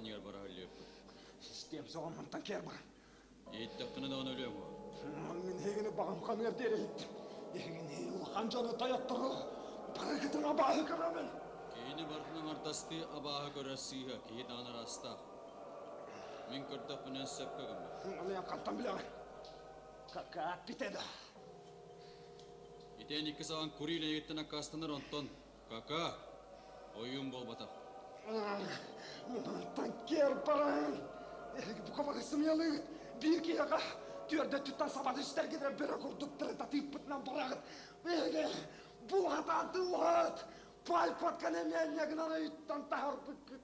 иннигэр бара өлүөхпүт. Истиэм соҕом мантан кээр баран. Иһиттэххинэ даҕаны өлүөҥ уо. Мин эһигини баҕам ханыар диэри иһиттим. Эһигини улахан дьону тойоттору барыгытын абааһы көрөмүн. Киһини барытын аҥардастыы абааһы көрөр сыыһа, киһи даҕаны араастаах. Мин көрдөхпүнэ сөпкө гыммыт. Аны хантан билэҕин? Какаат битэ да. Итиэн икки саҕан кури илэйиттэн аккаастанар онтон кака ойуун буолбатах. Мантан киэр баран! Эһиги бука бары сымыйалыыгыт. Биир киһиэхэ түөрдэ өттүттэн саба түстэргит эрэ бөрө курдук тырыта тыыппытынан бараҕыт. Эһиги булатаан тыллаһыт! Пальпаткан эмиэ гынан өйүттэн таһарбыккыт.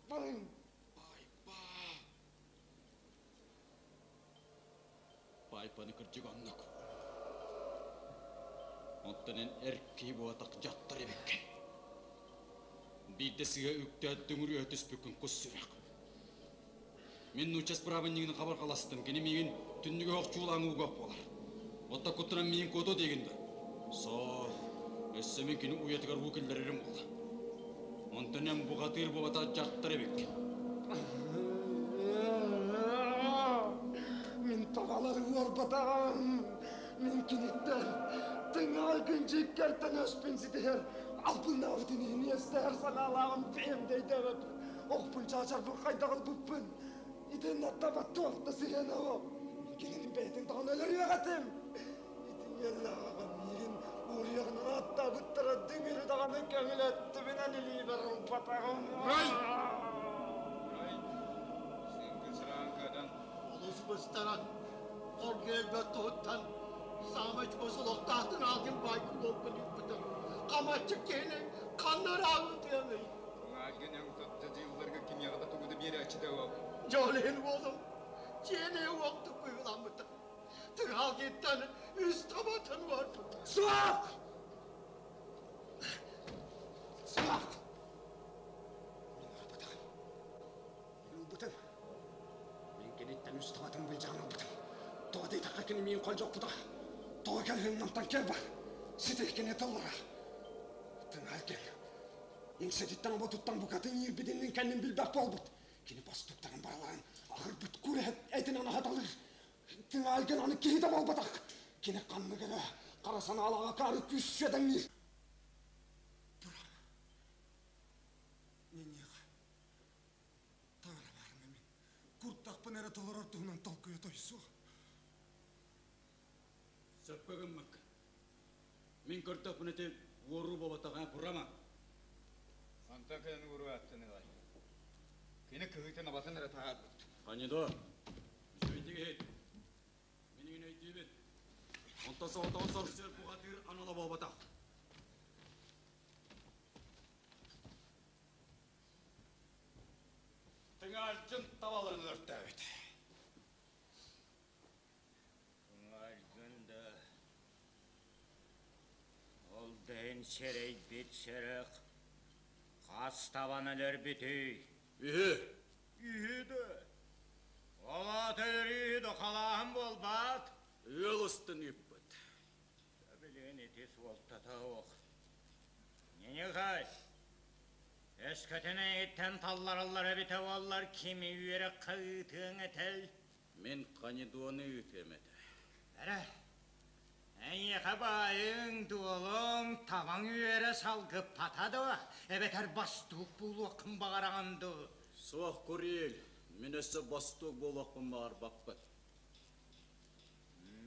Барыҥ! Пайпа! Пайпаны кырдьык оннук. Оттон эн эр киһи буолатах дьахтар эбиккин. Биирдэ сыыһа үктээт дүҥүрүө түспүккүн кус сүрэх. Мин нуучча справынньыгын хабарҕаластым, кини миигин түннүгү охчуулаан уугах буолар. Отто куттанан миигин куотуо диигин да? Суох, өссө мин кини уйатыгар уу киллэрэрим буолла. Онтон эн бухатыыр буолбатах дьахтар эбиккин. Мин табалары уорбатаҕым. Мин киниттэн тыҥаал күнчүккэртэн өспүн ситиһэр албыннаабытын иһин иэстэһэр санаалааҕым бэйэм да өйдөөбөппүн. Охпун чаачарбын хайдах ылбыппын итиннэ таба туох да сыһыана суох. Мин кинини бэйэтин даҕаны өлөрүөх этим. Итиниэллээҕэ миигин уоруйаҕынан ааттаабыттара дүҥүрү даҕаны көҥүлэттибинэн илиибэр ылбатаҕым. Рай! Рай! Сыыҥкын сыраан кыатан. Олус быстаран, хоргуйарбат туһуттан саамай чугас олохтоохтун аалгын баайгын буолбун ыыппытым. Хамаччык киһини ханна ыраабытыаный? Аалгын өҥ тотто дьылларга кимиэхэ да тугу да биэрээччи да уол. Дьол иһин уолум дьиэни уохтук быһыыламмыта. Тыгаалгыттан үс табатын уорбут. Суох! Суох! Мин ылбатаҕым. Мин ылбытым. Мин киниттэн үс табатын былдьаан ылбытым. Тоҕо диэтэххэ кини миин холдьохпута. Тоҕо кэлиһин намтан кэл бар. Сити кини тыллара. Тыҥаал кэл. Иҥсэтиттэн оботуттан букатын иирбитиннин кэннин билбэт буолбут. Кини бастуктарын барыларын аһырбыт курэһит этинэн аһаталыыр. Тыҥаалгын аны киһи да буолбатах. Кини ханнык эрэ хара санаалаах акаары күүс сүөдэҥниир. Тура. Ниньиэхэ. Таҥара баарына мин куртахпын эрэ толорор туһунан толкуйа тойсуо. Сөпкө гыммыккын. Мин көрдөхпүнэ ити уоруу буолбатах ээ, бурама. Онтон кэлэн уоруу ааттаныылай. Кини кыһыытын абатын эрэ таһаарбыт. Ханидо, үчүгэйдик иһит. Мин игин өйдүүбүн. Онтон соҕотоҕун сорсуйар бухатыыр анала буолбатах. Тыҥаалдьын табаларын өлөртөөбүт. Тыҥаалдьын да ол да иһин сэрэйбит сэрэх хас табан өлөрбүтүй? Үһү. Үһү да. Ол аата өлөрүү да халааһын буолбаат? Ыал устун ыыппыт. Билигин ити суолтата суох. Ньыхай, өскөтүн эйиттэн таллараллар эбитэ буоллар кими үөрэххэ ыытыаҥ этэй? Мин Ханидуону ыытыам этэ. Эрэ, эйиэхэ баайыҥ, дуолуҥ, табаҥ үөрэ салгыппата дуо? Эбэтэр бостуук буолуоххун баҕараҕын дуу? Суох, Курил, мин өссө бостуук буолуохпун баҕарбаппын.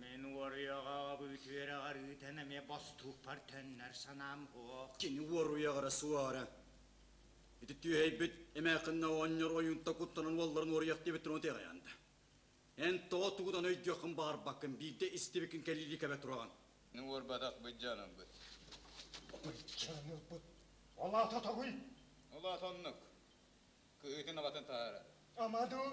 Мин уоруйаҕа абыыт үөрэҕэр ыытан эмиэ бостуукпар төннөр санаам суох. Кини уоруйаҕара суоҕара. Ити түөһэйбит эмээххиннэ оҕонньор ойуунта куттанан уолларын уоруйах диэбиттэрин отуйаҕайаанда. Эн тоҕо тугутан өйдүөххүн баҕарбаккын, биирдэ истибиккин кэлиилии кэбэ тураҕын. Уорбатах быдьаанылбыт. Быдьаанылбыт. Ол аата тоҕуй? Ол аата оннук. Кыһыытын абатын таһаара. Ама дуу,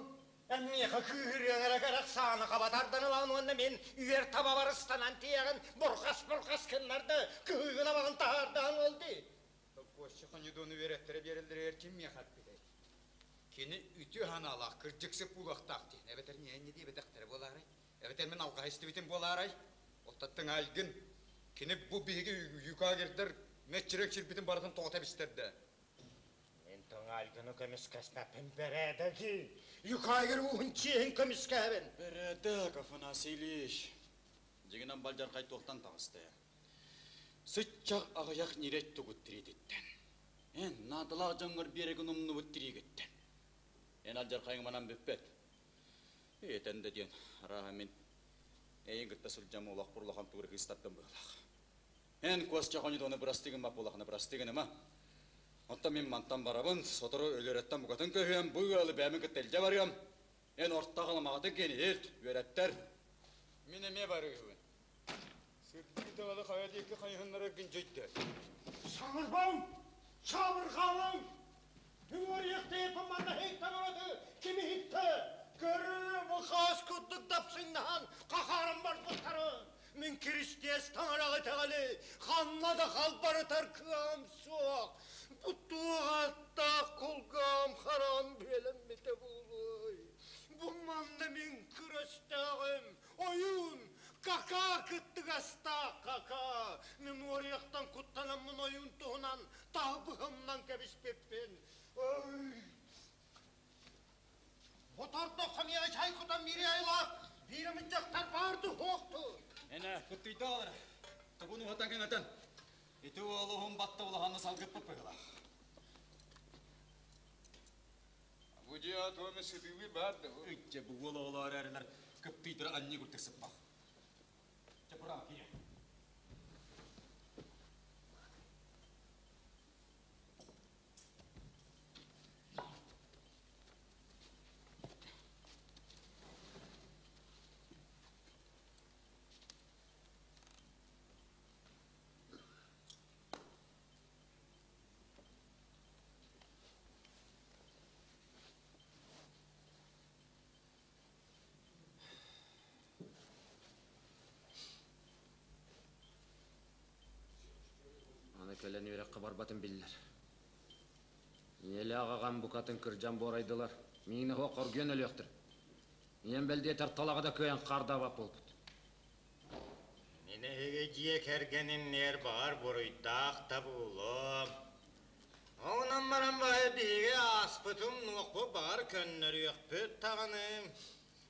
эн миэхэ кыыһырыаҥ эрэ кэрэх сааны хаба тардан ылаҕын уонна мин үөр табабар ыстанан тиийэҕин бурҕас-бурҕас гыннарда, кыһыыгын абаҕын таһаардаан ол дии. Костя Хонидону үөрэттэрэ биэрэллэригэр ким миэхэ эппитэй? Кини үтүө санаалаах кырдьыксыт буолуохтаах диэн эбэтэр ньээнньэ диэбэтэхтэрэ буолаарай? Эбэтэр мин алҕаһы истибитим буолаарай? Оттон Альгин кини бу биһиги юкагердар мэччирэҥ сирбитин барытын тоҕо тэбистэрдэ. Мин тоҥ Аҥаалгыны көмүскэспэппин бэрээдэги, Юкагир ууһун чиэһин көмүскэһэбин. Бэрээдэк, Афанасий Ильич. Дьиҥинэн балдьархай туохтан таҕыста Сыччах аҕыйах ньирэй тугут тириититтэн. Эн наадалаах дьоҥҥор биэрэгин умнубут тириигиттэн. Эн алдьархайыҥ манан бүппэт. Этэн да диэн, арааһа мин эйин кытта сылдьан олохпор улахан тугу кыыстардым быһыылаах. Эн Костя хоньутуону бырастыы гыммат буоллаххына бырастыы гыныма. Оттон мин мантан барабын, сотору Өлүөрэттэн букатын көһүөм, бу ыалы бэйэбин кытта илдьэ барыам. Эн орто аҕаламаҕытын киэн иһит, үөрэттэр. Мин эмиэ барыыһыбын. Сырдыы тыалы хайа диэки хайыһыннараргын дьөйдө. Саҥарбаҥ! Саабырҕаамаҥ! Үҥүөрүйэхтэйэппин манна иһиттэн ураты ким иһиттэ? Көрүү бу хаас курдук дапсыҥнаһан хахааран барбыттарын. Мин Киристиэс таҥараҕа итэҕэли ханна да халбарытар кыаҕым суох. Бу туох ааттаах кулгаам хараҕым бүөлэммитэ буолуой? Бу манна мин күрэстээҕим Ойуун, какаа кыттыгастаах какаа, мин уоруйахтан куттанаммын ойуун туһунан таһбыһымнан кэбиспиппин. Ой! Ботордоххо миэхэ чай кутан биири айылаах, биир эмит дьахтар баар дуу суох дуу? Энэ, кыттыйдаалара. Тугун уһатан кэҥэтэн. Ити уолу уһун батта улаханны салгыппыт быһыылаах. Бу дьиэ туоми сытыылыы баар да Ычча бу уол оҕолоор эрэнэр кыптыйдара анньы курдук сыппах. Чэ, быраа, киирэ. Аны кэлэн үөрэххэ барбатын биллэр. Ийэлээх аҕам букатын кырдьан буорайдылар. Миигин оһох хоргуйан өлүөхтэр. Ийэм бэл диэтэр талаҕа да кыайан хаардаабат буолбут. Мин эһиги дьиэ кэргэниннэр баҕар буруйдаах да буолуом. Онон баран баайы биһиги ааспытым нуохпут баҕар көннөрүөхпүт даҕаны.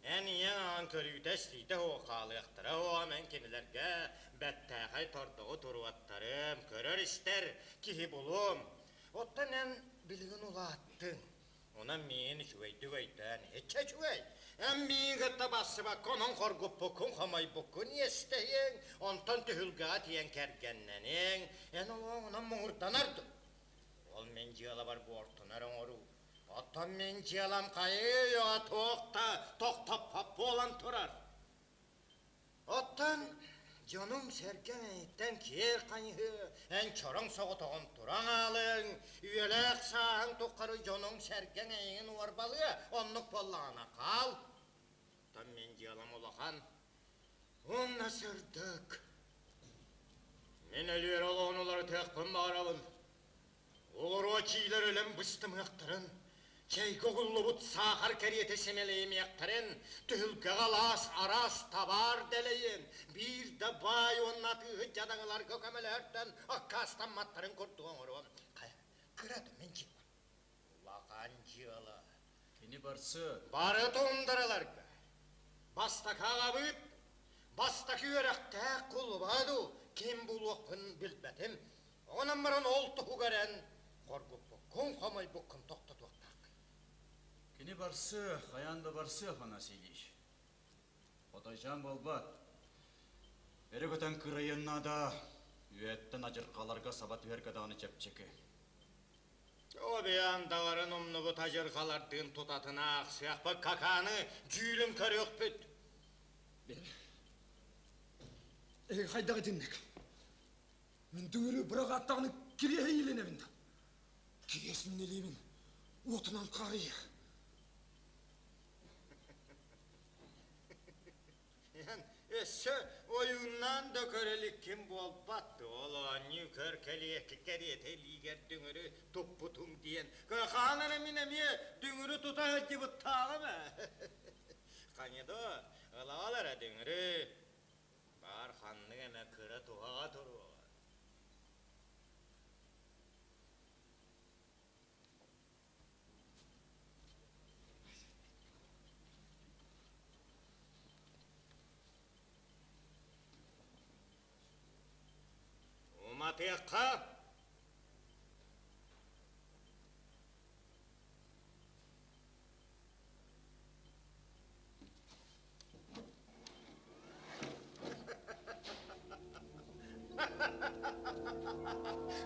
Эн ийэҥ аҕаҥ көрүүтэ-истиитэ суох хаалыахтара уо мин кинилэргэ бэртээхэй тордоҕу туруоттарым, көрөр-истэр киһи булуом. Оттон эн билигин улааттыҥ. Онон миигин үчүгэйдик өйдөөн иччэ үчүгэй. Эн миигин кытта барсыбакка онон хоргуппуккун, хомойбуккун иэстэһиэҥ, онтон түһүлгэҕэ тиийэн кэргэннэниэҥ, эн олоҕуҥ онон муҥурданар дуо? Ол мин дьыалабар буортунар оҥоруу. Оттон мин дьыалам хайыы-үйэҕэ туох да тохтоппот буолан турар. Оттон дьонуҥ-сэргэҥ эйиттэн киэр хайыһыы, эн чороҥ соҕотоҕун туран аалыҥ, үйэлээх сааһыҥ тухары дьонуҥ-сэргэҥ эйигин уорбалыа, оннук буоллаҕына хаал. Оттон мин дьыалам улахан уонна сырдык. Мин өлүөр олоҕун уларытыахпын баҕарабын. Олоруо чиилэр өлөн быстымыахтарын, чэйгэ угуллубут саахар кэриэтэ сэмэлэйимиэхтэрин, түһүлгэҕэ алаас араас табаар дэлэйин, биир да баай уонна атыыһыт дьадаҥыларга көмөлөһөртөн аккаастамматтарын курдук оҥоруом. Хайа, кыра да мин дьыалам. Улахан дьыала. Кини барсы. Бары тундараларга. Бастакы аҕабыт, бастакы үөрэхтээх кулуба дуу, ким булуохпун билбэтим. Онон баран ол туһугар эн хоргуппуккун, хомойбуккун тохтотуохтааххын. Кини барсыа, хайаан да барсыа, Афанасий Ильич. Хотойчаан буолбат. Өрө көтөн кырайыан наада. Үөттэн адьырҕаларга саба түһэргэ даҕаны чэпчэки. Обиан даҕарын умнубут адьырҕалардыын тутатына аахсыахпыт какааны дьүүлүн көрүөхпүт. Эһиги хайдах итинник? Мин дүҥүрү быраҕааттаҕына кириэһи иилэнэбин да. Кириэс мин илиибин уотунан хаарыйа. Өссө ойууннаан да көрө иликкин буолбат ол оонньуу көр кэлиэкки кэриэтэ илиигэр дүҥүрү туппутуҥ диэн хаһан эрэ мин эмиэ дүҥүрү тута сылдьыбыттааҕым ээ Ханьыдо ылаҕал эрэ дүҥүрү Баар ханнык эмэ кыра туһаҕа туруоҕа. Уматыахха!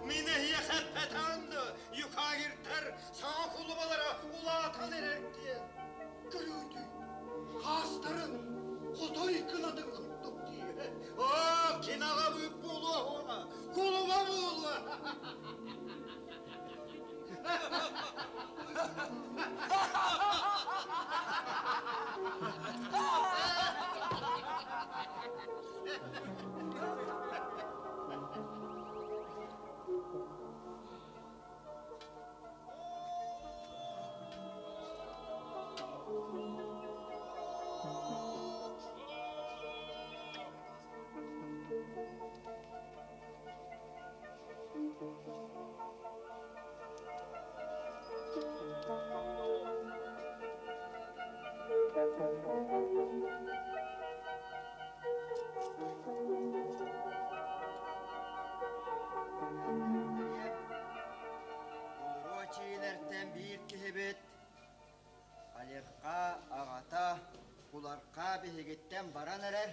Мин эһиэхэ эппэтэҕим да, юкагирдар саҥа кулубалара улаатан эрэр диэн. Көрүүдүй, хаастарын хотой кынатын курдук дии. Оо, кинаҕа быып буолуо, кулуба буолуо. Улуруо чиилэртэн биир киһибит Алевка аҕата Куларка биһигиттэн баран эрэр.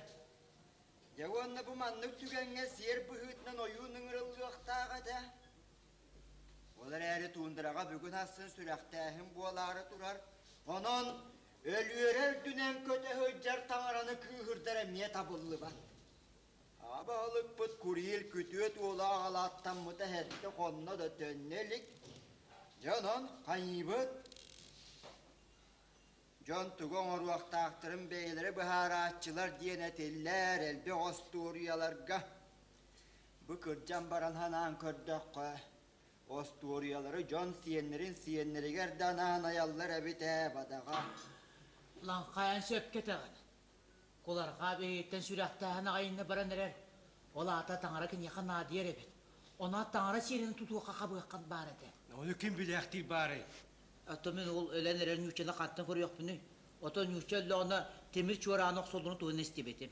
Дьэ уонна бу маннык түгэҥҥэ сиэр быһыытынан ойуун ыҥырыллыахтаах этэ. Ол эрээри туундараҕа бүгүн ахсын сүрэхтээһин буолаары турар. Онон өлүөрэ үрдүнэн көтө сылдьар таҥараны кыыһырдар эмиэ табыллыбат. Аҕа баһылыкпыт Курил күтүөт уола аҕалааттаммыта эһэттэ хонно да төннө илик. Дьэ онон хайыыбыт? Дьон тугу оҥоруохтаахтарын бэйэлэрэ быһаарааччылар диэн этиллэр элбэх остуоруйаларга. Бу кырдьан баран санаан көрдөххө, остуоруйалары дьон сиэннэрин сиэннэригэр да анаан айаллар эбит ээ, бадаҕа. Лаҥхайан сөпкө этэҕин. Куларҕаа биһигиттэн сүрэхтээһин аҕайынна баран эрэр. Ол аата таҥара киниэхэ наадыйар эбит. Онон таҥара сиэрин тутуохха хабыаххын баар этэ. Ону ким билээхтиир баарый? Оттон мин ол өлөн эрэр ньууччаны хантан көрүөхпүнүй? Оттон ньуучча өллөҕүнэ тимир чуорааны охсулларын туһунан истибитим.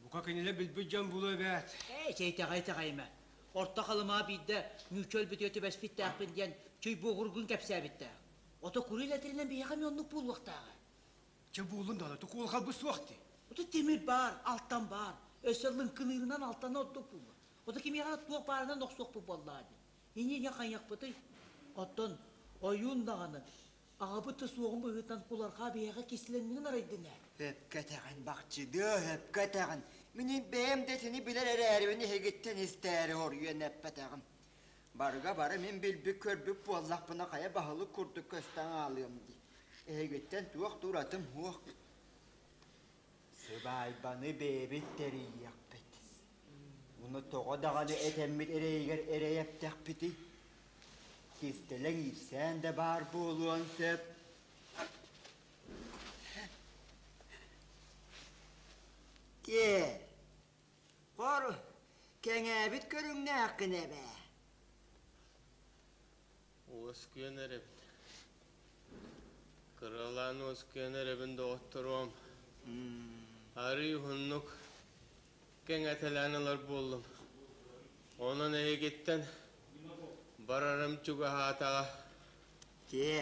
Бука кинилэр билбит дьон булуо эбээт. Ээ, чэй итэҕэйимэ. Орто Халымаа биирдэ ньуучча өлбүтүгэр түбэспиттээхпин диэн чүй буоҕургун кэпсээбиттээх. Ото курил этэринэн биһиэхэ эмиэ оннук буолуохтааҕа. Чэ буоллун даҕаны, тукуолхалбыт суох дии. Ото тимир баар, алтан баар. Өссө лыҥкыныырынан алтаны ордук буолуо. Ото кимиэхэ туох баарынан охсуохпут буоллаҕа дии. Инньэ хайыахпытый? Оттон ойуун даҕаны аҕабыт да суоҕун быһыытынан кулархаа биһиэхэ кистэлэҥнигин арыйдын ээ. Сөпкө этэҕин, бахчыдыа, сөпкө этэҕин. Мин бэйэм да итини билэр эрээрибин эһигиттэн истээри хоруйан эппэтэҕим. Барыга бары мин билбит-көрбүт буоллахпына хайа баһылык курдук көстөн хаалыам дии. Эһигиттэн туох да уратым суох. Сыбаайбаны бэйэбит тэрийиэхпит. Уну тоҕо даҕаны этэммит эрэйигэр эрэйэптэхпитий? Кистэлэҥ иирсээн да баар буолуон сөп. Киэ, хор, кэҥээбит көрүҥнээххин эбээ. Уоскуйан эрэбин. Кыралаан уоскуйан эрэбин доҕотторуом. Арый уһуннук кэҥэтэлээн ылар буоллум. Онон эһигиттэн барарым чугаһаатаҕа. Киэ,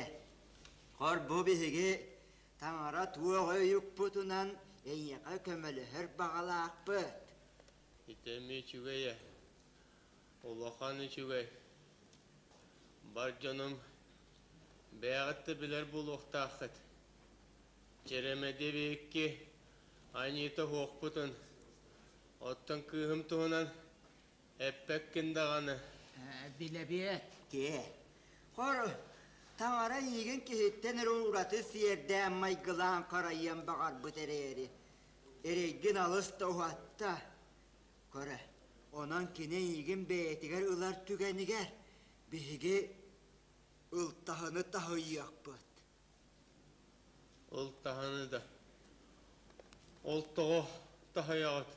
хор бу биһиги таҥара туох өйүкпутунан эйиэхэ көмөлөһөр баҕалаахпыт. Ити эмиэ үчүгэй ээ. Улахан үчүгэй. Бар дьонум бэйэҕит да билэр буолуохтааххыт. Чэрэмэдиэ биһикки аньыыта суохпутун, оттон кыыһым туһунан эппэккин даҕаны. Билэбиэт. Киэ, хор, таҥара эйигин киһиттэн эрэ ураты сиэрдээн майгылаан харайыан баҕарбыт эрээри, эрэйгин алыс да уһатта. Көрө, онон кини эйигин бэйэтигэр ылар түгэнигэр биһиги ылтаһыны таһыйыахпыт. Ылтаһыны да. Ол тоҕо таһыйаҕыт?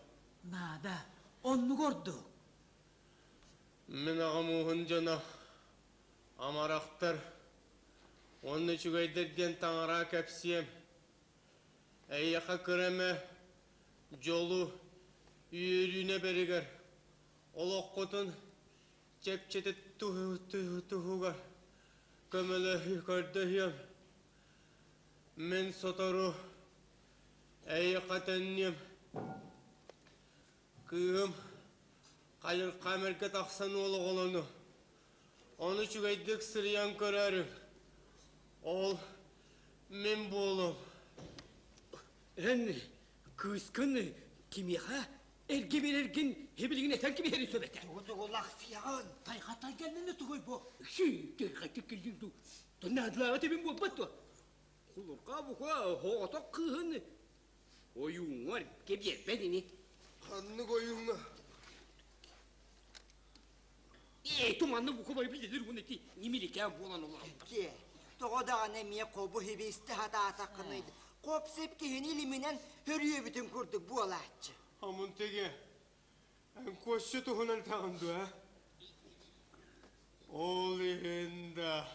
Наада, оннук ордук. Мин аҕам ууһун дьоно амарахтар уонна үчүгэйдэр диэн таҥараа кэпсиэм. Эйиэхэ кыра эмэ дьолу, үөрүүнү эбэригэр олоххутун чэпчэтэ туһугар көмөлөһүү көрдөһүөм. Мин сотору эйиэхэ төннүөм. Кыыһым хайырхаамерга тахсан уол оҕолону. Ону үчүгэйдик сырыйан көрөөрүҥ. Ол мин буолуом. Эн кыыскын кимиэхэ эргэ биэрэргин билигин этэн кэбиһэри сөп этэ. Тугу тугулахсыйаҕын? Тайҕатай кэннини тугуй бу? Тайҕатай кэллин дуу. Наадалаабат эбин буолбат дуо? Кулурка бука оҕотох кыыһын ойууҥҥа эргэ биэрбэт ини. Ханнык ойууҥҥа? Ээ, туманны бука бары билэлэр уонна ити ньимиликээн буолан олороллор. Киэ, тоҕо даҕаны эмиэ хобу хибисти хатаатаххыный? Хоп-сип киһини илиминэн хөрүөбүтүн курдук буолааччы. Амунтеге, эн куосчу туһунан таҕын дуо, а? Ол иһин да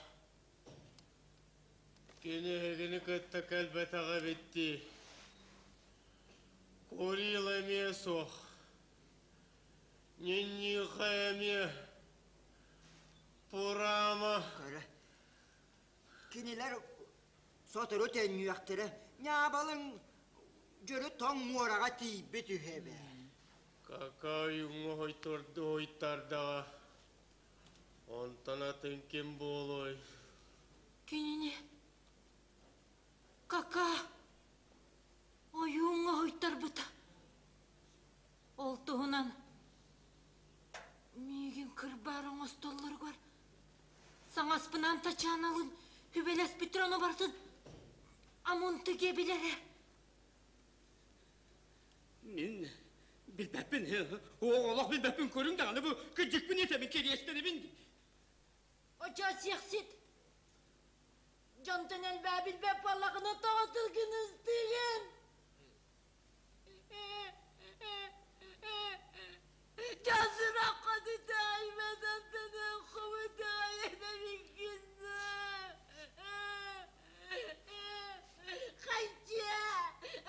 кини эһигини кытта кэлбэтэҕэ эбит дии. Курил эмиэ суох. Нинниха эмиэ Пурама. Көрө. Кинилэр сотору төннүөхтэрэ. Ньаабалыҥ дьөрү тоҥ муораҕа тиийбит үһү эбээ. Кака ойуҥҥа хойтардаҕа. Онтон атын ким буолуой? Кинини Кака ойууҥҥа хойтарбыта. Ол туһунан миигин кырбаар оҥостоллоругар саҥаспынаан Тачааналыын сүбэлэспиттэр ону барытын Амунтыге билэрэ. Мин билбэппин, олох билбэппин көрүҥ даҕаны бу кырдьыкпын этэбин, кэриэстэнэбин. Очо сиэхсит, дьонтон элбээ билбэт буоллаҕына тоҕо тылгын ыстыыгын? Дьон сурахха түтэйбэтэн Хайдьа,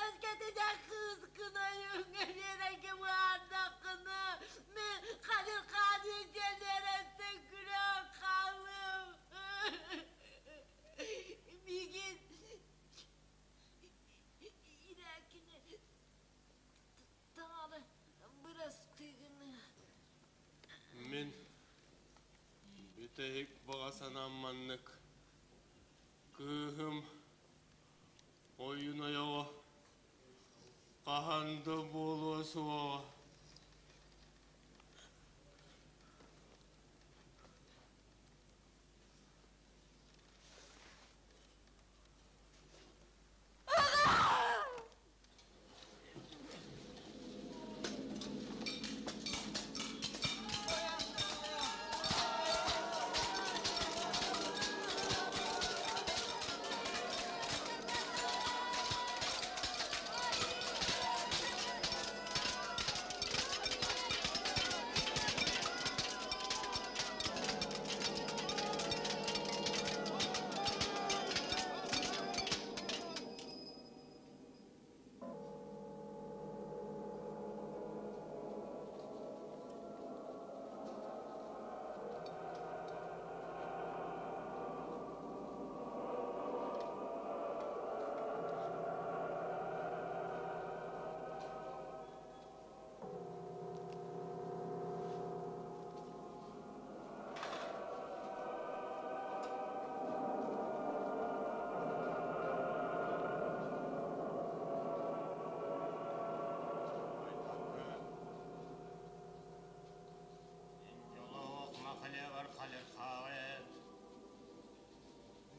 өскөтүнэ кыыскын ойууҥҥа биэрэргэ быһаардаххына, мин ханыр-хааны дьэлэрэттэн күрээн хаалыам. Миигин Иракини таҥара бырастыы гыныа. Мин бүтэһик баҕа санаам маннык. Кыыһым ойун ойоҕо хаһан да буолуо суоҕа.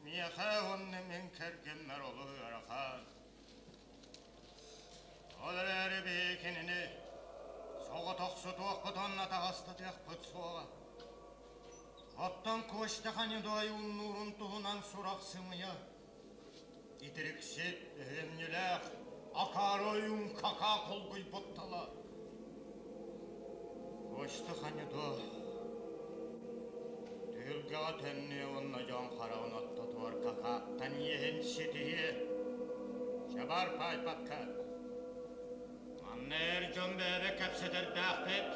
Миэхэ уонна мин кэргэммэр олус ыарахан. Ол эрээри биһиги кинини соҕотохсутуохпут уонна таҕыстатыахпыт суоҕа. Оттон Костя Ханидой ууннуурун туһунан сурах сымыйа. Итириксит, өһүөмньүлээх, акаары ойуун какаа холгуйбут тала. Костя Ханидо түһүлгэҕэ төннүө уонна дьон хараҕын ортотугар какааттан иэһин ситиһиэ. Чабар паайбакка. Манна эр дьон бэйэбэ кэпсэтэрдээхпит.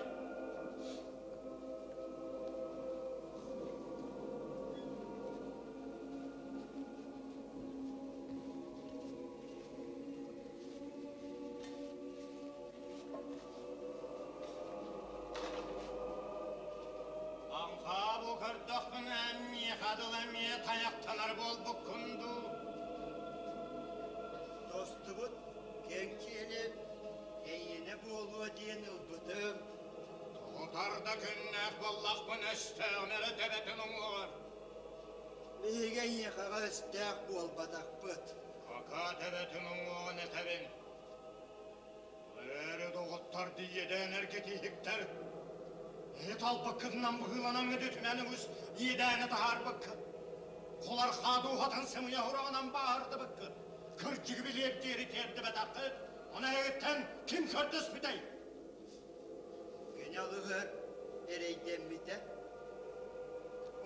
да күннээх буоллахпын өстөөҕүм эрэ төбөтүн уҥуоҕар. Биһиги эйиэхэҕэ өстөөх буолбатахпыт. Пока төбөтүн уҥуоҕун этэбин. Өрө доҕоттор иэдээн эргитииһиктэр. Эт албаккытынан быһыыланан үтүмэн үгүс иэдээни таһаарбыккыт. Холархаа дууһатын сымыйа ураҕынан бааһырдыбыккыт. Кырдьыгы билиэр диэри тиэрдибэтэххит. Ону эһигиттэн ким көрдөспүтэй? Кини алыһар эрэйдэммитэ.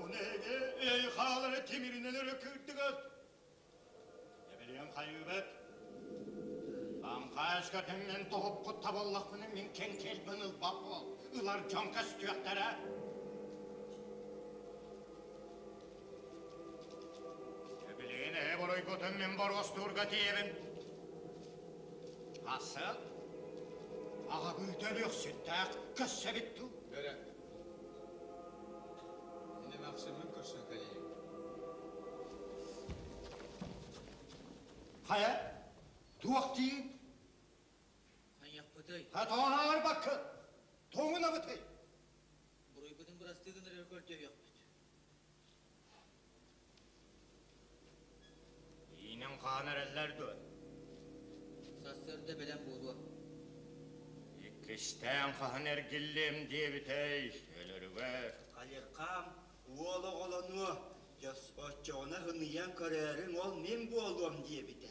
Ону эһиги эй хаалары тимиринэн өрө кыырдыгыт. Эбириэн хайыыбыт? Таҥхааска тэҥнэн тоһуппут табыллахпына мин кэҥкэлбин ылбат буол. Ылар дьон көстүөхтэрэ. Эбилигин эһэ буруйгутун мин боруостуурга тиийэбин. Асыл, аҕабыыта өлүөхсүттээх көссөбүт дуу? Бөрө. Мин эмээхсиммин көрсөн кэлиим. Хайа, туох диир? Хайыахпытый? Хатааһаарбаккыт, тоҥунабытый? Буруйбутун бырастыы гынар өр көрдөһүөхпүт. Иинин хаан эрэллэр дуо? Сарсыарда бэлэм буолуо. Иккистээн хаһан эргиллиэм диэбитэй, өлөрүгэр. Халерхаам уол оҕолонуо, оччоҕуна һыныйан көрөөрүҥ ол мин буолуом диэбитэ.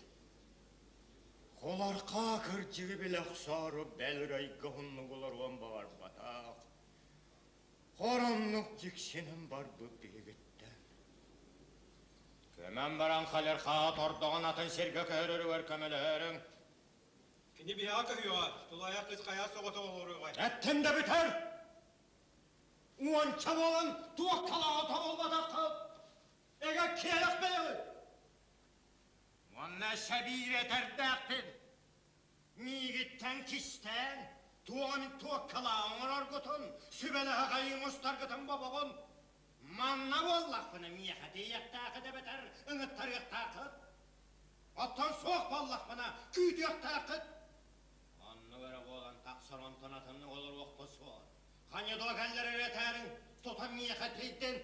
Холорхоо кырдьыгы билэ охсоору бэл ырайга уһуннук олоруон баҕарбатах. Хороннук дьиксинэн барбыт биһигиттэн. Көмөн баран халерхаа тордоҕун атын сиргэ көһөрөрүгэр көмөлөһөрүҥ. Кини биһиэхэ көһүөҕэ, тулаайах кыыс хайаа соҕотох олоруоҕай. Эттим да бүтэр! Уонча буолан туох халааҕа тобулбатаххыт! Эгэ киэрэх бэйэҕит! Уонна сэбиир этэрдээхпин. Миигиттэн кистээн, туоҕун туоккалаа оҥороргутун, сүбэлэһэ хайыы мустаргытын бобоҕун. Манна буоллахпына миэхэ тиийиэхтээххит эбэтэр ыҥыттарыахтааххыт. Оттон суох буоллахпына күүтүөхтээххит. Оннук эрэ буолан тахсар онтон атыннык олоруохпут суох. Ханьыдоо кэллэр эрэ этээриҥ, тута миэхэ тиийдин.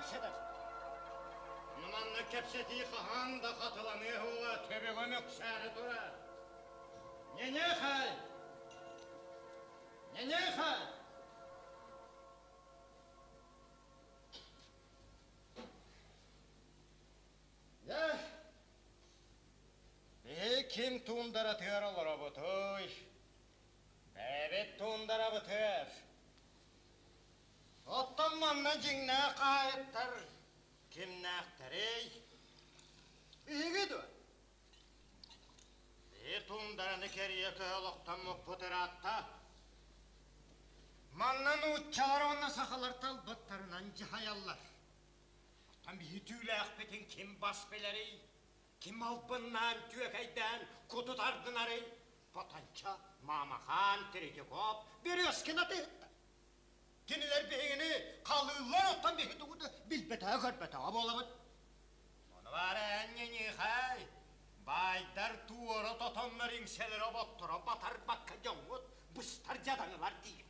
кэпсэтэр. Манна кэпсэтии хаһан да хатыланыа уола төбөҕө мөксөөрү турар. Ньэньэхай! Ньэньэхай! Дьэ, биһи ким туундаратыгар олоробутуй? Бэйэбит туундарабытыгар. Оттон манна дьиҥнээх хаһаайыттар кимнээхтэрий? Биһиги дуо? Биһи туундараны кэрийэ көһө олохтоммуппут ыраатта. Манна нууччалар уонна сахалар талбыттарынан дьаһайаллар. Оттон биһи түүлээхпитин ким бас билэрий? Ким албыннаан, түөкэйдээн куту тардынарый? Потанча, Маамахаан, Третьяков, Березкин атыыһыттар. Кинилэр биһигини халыыллар, оттон биһи тугу да билбэтэҕэ-көрбөтөҕө буолабыт. Ону баара эн ньиҥиихэй, баайдар туора тотоннор иҥсэлэрэ оботторо батарбакка дьоҥҥут быстар дьадаҥылар диир.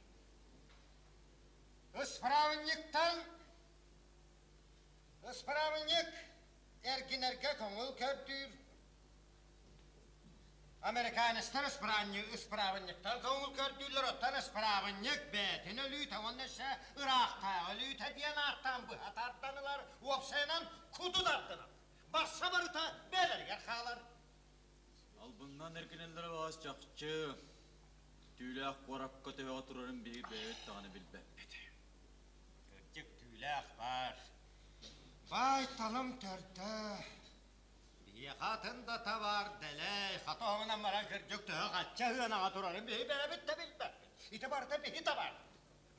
Ысправынньыктан Ысправынньык эргинэргэ көҥүл көрдүүр. Американецтар ыспыраабынньыктан көҥүл көрдүүллэр, оттон ыспыраабынньык бэйэтин өлүүтэ уонна өссө ыраахтааҕы өлүүтэ диэн ааттаан быһа тардан ылар, уопсайынан куду тардынар. Барса барыта бэйэлэригэр хаалар. Албыннаан эргинэллэрэ баҕас чахчы. Түүлээх куоракка төһөҕө турарын биһиги бэйэбит даҕаны билбэппит. Кырдьык түүлээх баар. Баай талым төрдө. Биһиэхэ атын да табаар дэлэй, хата оһоҕунан баран кырдьык төһө хачча ыанаҕа турарын биһи бэйэбит да билбэппит. Ити барыта биһи табаар.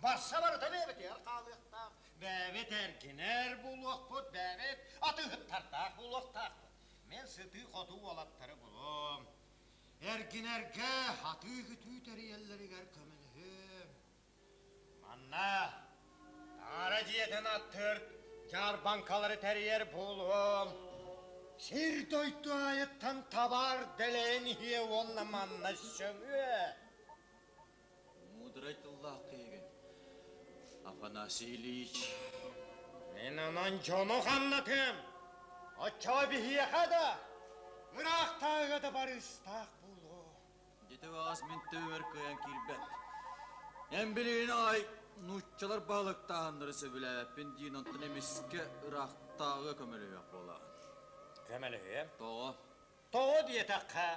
Барса барыта бэйэбитигэр хаалыахтаах. Бэйэбит эргинэр буолуохпут, бэйэбит атыыһыттардаах буолуохтаахпыт. Мен сытыы-хотуу уолаттары булуом. Эргинэргэ атыы-күтүү тэрийэллэригэр көмөлөһүөм. Манна таҥара дьиэтин аттыыр дьаарбаҥкалары тэрийэр буолуом. Сир-дойду аайыттан табаар дэлэйэн иһиэ уонна манна сөҥүө. Мудрай тыллаах киһигин, Афанасий Ильич. Мин онон дьону хамнатыам. Оччоҕо биһиэхэ да, ыраахтааҕыга да барыыстаах буолуо. Дьэ баҕас мин төбөбөр кыайан киирбэт. Эн билигин аҕай нууччалар баһылыктааһыннары сөбүлээбэппин диин онтон эмискэ ыраахтааҕыга көмөлөһүөх буолаҕын. Көмөлөһүөм. Тоҕо? Тоҕо диэтэххэ,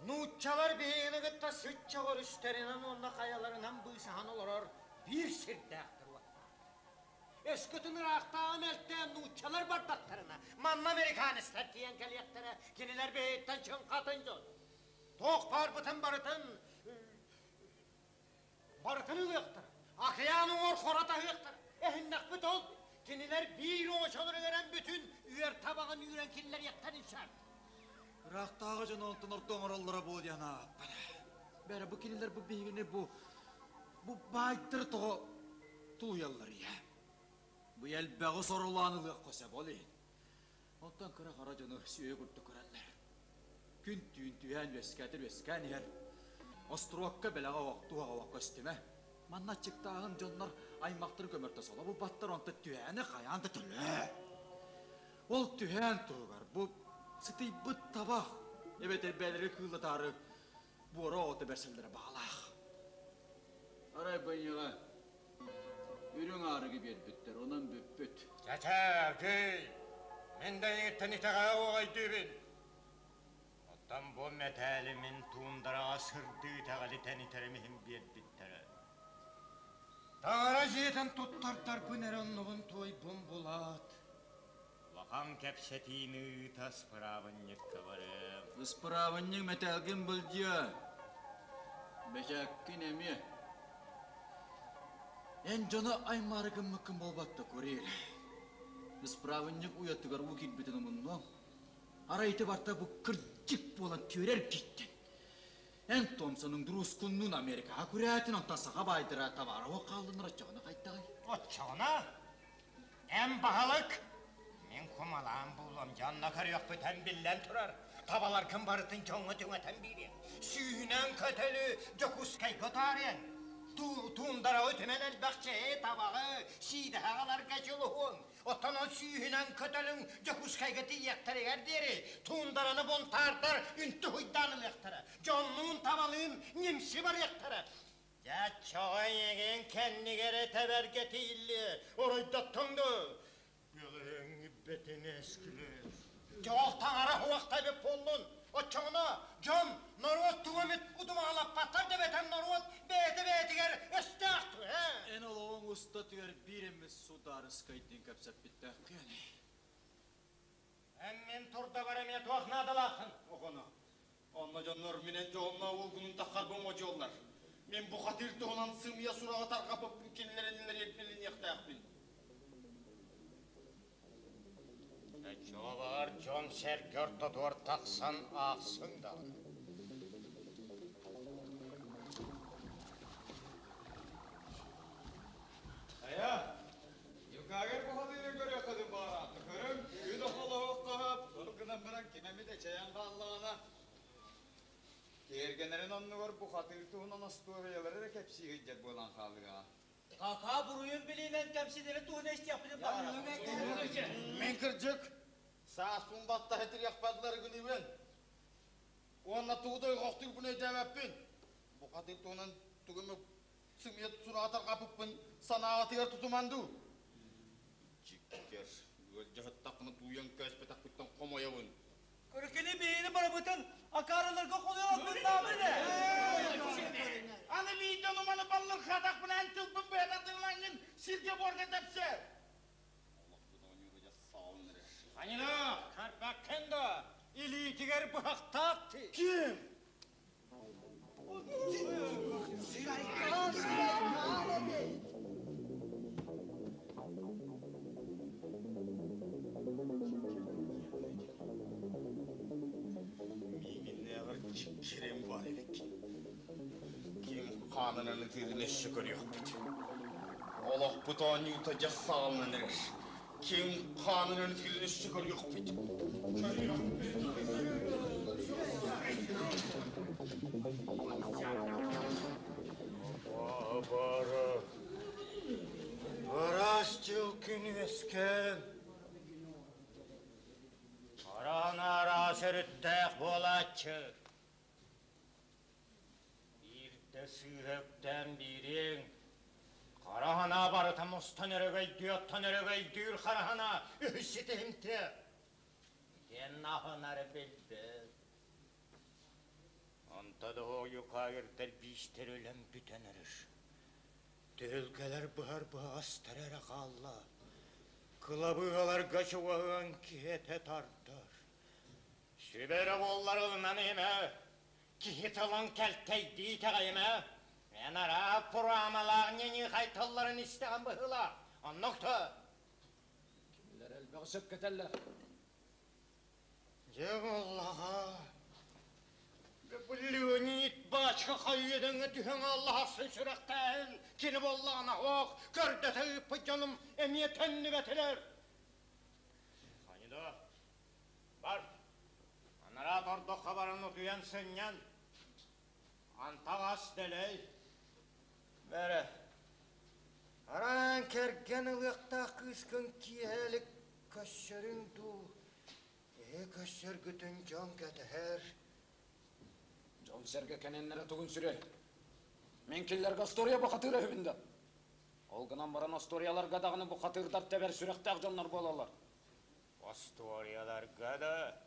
нууччалар биһигини кытта сыччах өрүстэринэн уонна хайаларынан быысаһан олорор биир сирдээхтэр-уоттаахтар. Өскөтүн ыраахтааҕы мэлтээн нууччалар бардахтарына, манна американецтар тиийэн кэлиэхтэрэ, кинилэр биһигиттэн чыҥхатын дьон. Туох баарбытын барытын барытын ылыахтара, океан уҥуор хоро таһыахтара. Эһиннэхпит ол, кинилэр биир оҥочолору эрэн бүтүн үөр табаҕын үүрэн киллэриэхтэрин сөп. Ыраахтааҕы дьон онтон ордо оҥороллоро буо диэн ааппар. Бэрэ бу кинилэр бу биһигини бу бу баайдары тоҕо тулуйаллар ийэ. Бу элбэҕи сорулаан ылыахха сөп ол иһин. Оттон кыра-хара дьону сүөһү курдук көрөллөр. Күн-түүн түһээн үөскээтэр үөскээн иһэр. Остуруокка бэлэҕэ оһох, туһаҕа оһох көстүмэ. Манна аччыктааһын дьоннор аймахтары көмөртө соло булбаттар, онтон түһээни хайаан да төлөө. Ол түһээн туһугар бу сытыйбыт табах эбэтэр бэйэлэри кыыллатаары буора оҕото бэрсэллэрэ баҕалаах. Арай быйыга үрүҥ аарыгы биэрбиттэр, онон бүппүт. Чэ-чэ, мин да эйигиттэн итэҕэһэ оҕойдуубун. Оттон бу мэтээли мин туундараҕа сырдыы итэҕэли тэнитэрим иһин биэрбиттэрэ. Таҥара дьиэтин туттардарбын эрэ оннубун туойбун булаат, улахан кэпсэтиини ыыта ыспыраабынньыкка барыам. Ыспыраабынньык мэтээлгин былдьыа. Бэчээккин эмиэ. Эн дьону аймаары гыммыккын буолбатта, Курил. Ыспыраабынньык уйатыгар уу киирбитин умуннуоҥ. Арай ити барта бу кырдьык буолан түөрэр киттэн. Эн Томсонуҥ дуруускуннуун Америкаҕа күрээтин, онтон саха баайдара табаара суох хааллыннар оччоҕуна хайдаҕый? Оччоҕуна эн баһылык, мин кумалаан буолуом, дьонно көрүөхпүтэн биллэн турар, табаларгын барытын дьоҥҥо түҥэтэн биэриэм. Сүүһүнэн көтөлү Дьокуускайга утаарыаҥ. Туундараҕы түмэн элбэх чэйи, табаҕы, сиидэһэ аҕаларга дьулуһуоҥ. Оттон ол сүүһүнэн көтөлүҥ Дьокуускайга тиийиэхтэригэр диэри туундараны бунтаардар үнтү уһуйдаан ылыахтара, дьоннуун-табалыын ньимси барыахтара. Дьэ, чоҕо эйигин кэннигэр этэбэргэ тиийиллиэ, оройдоттуҥ дуо? Бөҕөҥ бэтинэскилэр. Дьол таҥара уохта эбит буоллун. Оччоҕуна дьон норуот тугу эмит удумаҕалаппаттар да эбэтэр норуот бэйэтэ бэйэтигэр өстөөх дуо, ээ? Эн олоҕуҥ устатыгар биир эмит судаарыскайдыын кэпсэппиттээххиэн. Эн мин турдабар эмиэ туох наадалааххын? Оҕону. Онно дьоннор мин эн дьоһуннаах уолгунун таххарбын модьуоллар. Мин бу хатыыр туһунан сымыйа сураҕы тарҕаппыппын кинилэр иннилэригэр билиниэхтээхпин. Оччоҕор дьон-сэргэ ортотугар тахсан аахсыҥ даҕаны. Хайа, Юкагер бухатыыры көрүөххүтүн баҕараатта. Көрүҥ, күн охолоһуохха, ол гынан баран ким эмит эчэйэн хааллаҕына, тиэргэнэрин оннугар бухатыыр туһунан остуоруйалары эрэ кэпсии сылдьар буолан хаалыаҕа. Какаа буруйун билинэн кэмсинэри туһунан истиэхпитин баҕарабын. Мин кырдьык, сааспын баттаһа тириэхпэтлэр гыныбын. Уонна тугу да ойҕохтуурбун өйдөөбөппүн. Бухатыыр туһунан тугу эмэ сымыйа сураҕа тарҕаппыппын санааҕытыгар тутуман дуу? Дьиккэр, ыалдьаһыттахпына тууйан кээспэтэхпиттэн хомойобун. Көрүкүнү биһини барыбытын акаарыларга холуйалбыттаабын ээ. Аны биирдэ ону-маны баллырхаатахпына эн тылбын быһатардылаҥҥын сиргэ-буорга тэпсэ. Олохпут оонньуура дьэ саҕаланар эрэ. Анина, көрбөккүн да, илиитигэр быһахтаах дии. Ким? Сайкаан, сайкаан эбит. Миигиннээҕэр чиккириэм баар эбиккин. Ким хаанынан ытыырын өссө көрүөхпүт. Олохпут оонньуута дьэ саҕаланан эрэр. Ким хаанынан ытыырын өссө көрүөхпүт. Көрүөхпүт. Бара Араас дьыл күн үөскээн, араан араас өрүттээх буолааччы. Биирдэ сыыһа үктээн биириэҥ, хара санаа барыта мустан өрөгөйдүү оттон өрөгөйдүүр хара санаа үһүс ситиһимтиэ. Итиэннэ аһынары билбэт. Онто да ойукаагырдар биистэр өлөн бүтэн эрэр. Түһүлгэлэр быһар быһаҕастара эрэ хаалла. Кылабыыһаларга чугаһыан киһи этэ тардар. Сүбэ эрэ буоллар ылынан иһимэ, киһи тылын кэлтэйдии итэҕэйимэ. Эн араап пураамалаах ньиньиихай тылларын истэҕин быһыылаах. Оннук да. Кинилэр элбэҕи сөпкө этэллэр. Дьэ буоллаҕа. Леонид баачка хайыадаҥҥа түһэн аллаһарсын сүрэхтээһин кини буоллаҕына ох көрдөтө ыыппыт дьонум эмиэ төннүбэтилэр. Ханьыда бар анараа тордоххо баран утуйан сынньан антаҕас дэлэй Бэрэ араан кэргэн ылыахтаах кыыскын киэһэлик көрсөрүҥ дуу Эһи көрсөргүтүн дьон кэтэһэр. Дьон-сэргэ кэнэннэрэ тугун сүрэй? Мин кинилэргэ остуоруйа бухатыыра үһүбүн да. Ол гынан баран остуоруйаларга даҕаны бухатыырдар тэбэр сүрэхтээх дьоннор буолаллар. Остуоруйаларга да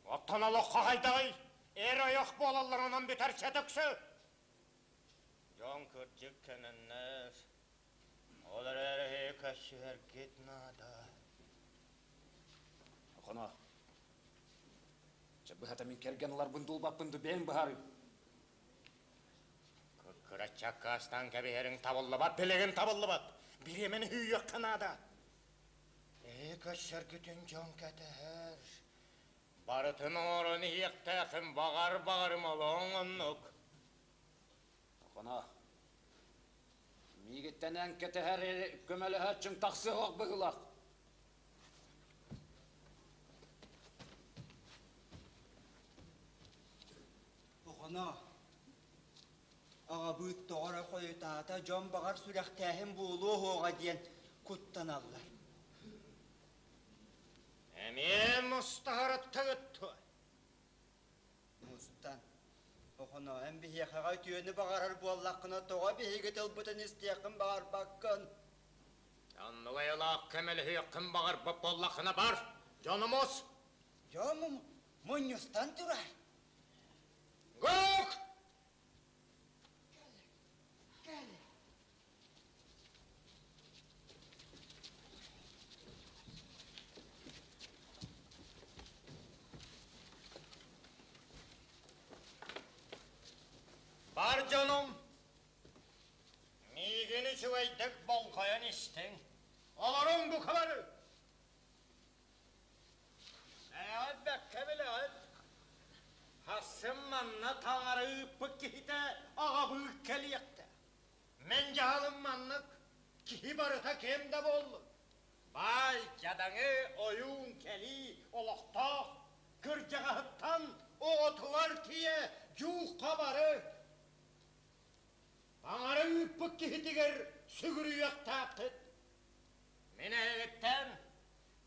оттон олоххо хайдаҕый? Эр-ойох буолаллар онон бүтэр чөтөксү. Дьон кырдьык кэнэннэр. Ол эрээри көрсүһэргит наада. Охоно, чэ быһата мин кэргэн ыларбын дуулбаппын ду бэйэҥ быһаарыым. Кыраччаккаастаан кэбиһэриҥ табыллыбат, билигин табыллыбат. Бириэмэни үүйүөххэ наада. Ээ, көрсөргүтүн дьон кэтэһэр. Барытын оҥорон иһиэхтээххин баҕар баҕарым олоҥ оннук. Охоно, миигиттэн эн кэтэһэр көмөлөһөөччүҥ тахсыах быһыылаах. Оҕоно, аҕабыыт тоҕо эрэ хойутаата, дьон баҕар сүрэхтээһин буолуо суоҕа диэн куттаналлар. мустаһарыттыгыт дуо? Мустан. Охоно, эн биһиэхэҕэ үтүөнү баҕарар буоллаххына, тоҕо биһиги тылбытын истиэххин баҕарбаккын? Оннук айылаах көмөлөһүөххүн баҕарбат буоллаххына бар, дьонумус! Дьонум мунньустан турар. Гук! Кэл, Бар дьонум, миигин үчүгэйдик болҕойон истиҥ. Олоруҥ бука бары. Эҕэт бэккэ билэҕит. Хасым манна таҥара ыыппыт киһитэ аҕабыыт кэлиэхтээх. Мин дьаһалым маннык, киһи барыта ким да буоллун. Баай дьадаҥы ойуун кэлии олохтоох, кырдьаҕаһыттан оҕотугар тиийэ дьуухха бары. Таҥара ыыппыт киһитигэр сүгүрүйүөхтээххит. Мин эһигиттэн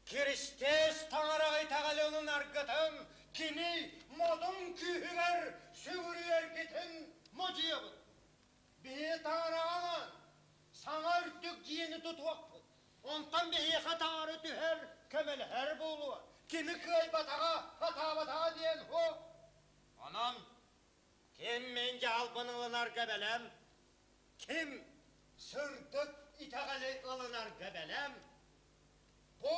Киристиэс таҥараҕа итэҕэлин аргытын, кини модун күүһүгэр сүгүрүйэргитин модьуйабын. Биһи таҥараҕа саҥа үрдүк дьиэни тутуохпут. Онтон биһиэхэ таҥара түһэр, көмөлөһөр буолуо. Кими кыайбатаҕа, сатаабатаҕа диэн суох. Онон ким мин дьаһалбын ылынарга бэлэм, ким сырдык итэҕэли ылынарга бэлэм, бу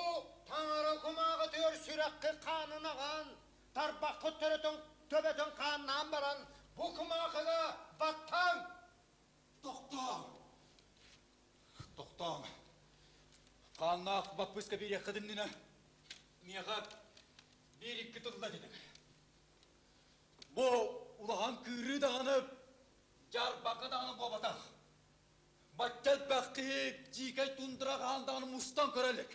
таҥара кумааҕытыгар сүрэххит хаанын аҕаан, тарбаххыт төрөтөн төбөтүн хааннаан баран, бу кумаахыга баттааҥ! Тохтооҥ! Тохтооҥ! Хааннаах баппыыска биэриэххит иннинэ миэхэ биир-икки тылла этиҥ. Бу улахан кыырыы даҕаны, дьаарбаҥка даҕаны буолбатах. Бачча элбэх киһи дьиикэй тундра хаһан даҕаны мустан көрө илик.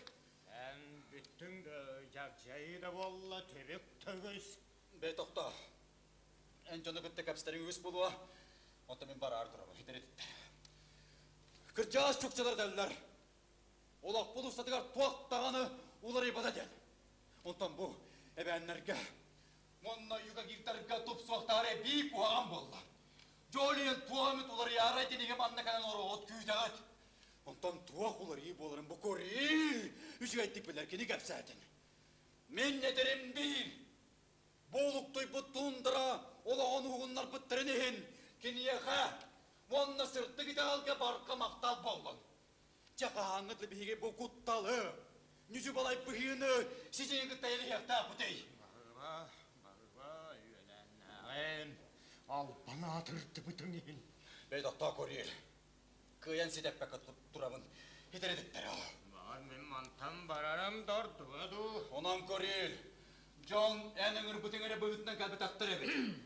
Эн бүттүҥ да, дьагдьайыы да буолла, түбүк төгүс. Бэй тохтоо. Эн дьону кытта кэпсэтэриҥ үгүс буолуо. Онтон мин бараары турабын, итирититтэр. Кырдьаҕас чукчалар этэллэр. Олохпут устатыгар туох даҕаны уларыйбата диэн. Онтон бу эбээннэргэ уонна югагирдарга тупсуохтаары эбии куһаҕан буолла. Дьолиен туох эмит уларыйаары итинигэ манна кэлэн ороҕут күүтэҕит. Онтон туох уларыйыы буоларын бу көрүү үчүгэйдик билэр кини кэпсээтин. Мин этэрим биир. Бу олуктуйбут туундара олоҕун уһугуннарбыттарын иһин киниэхэ уонна сырдык итэҕэлгэ барҕа махтал буоллун. Дьэ хаһааҥҥы да биһиги бу кутталы, ньүдьү-балай быһыыны сидьиҥи кытта эриһиэхтээхпитий? Баһыыба, баһыыба, үөлээннээҕим, албан аатырдыбытыҥ иһин. Бэй, тохтоо көрүөр. Кыайан ситэппэккэ турабын. Итиридиттэр ол. Баҕар мин мантан барарым да ордуга дуу. Онон көрүөр. Дьон эн ыҥырбытыҥ эрэ быһыытынан кэлбэтэхтэр эбит.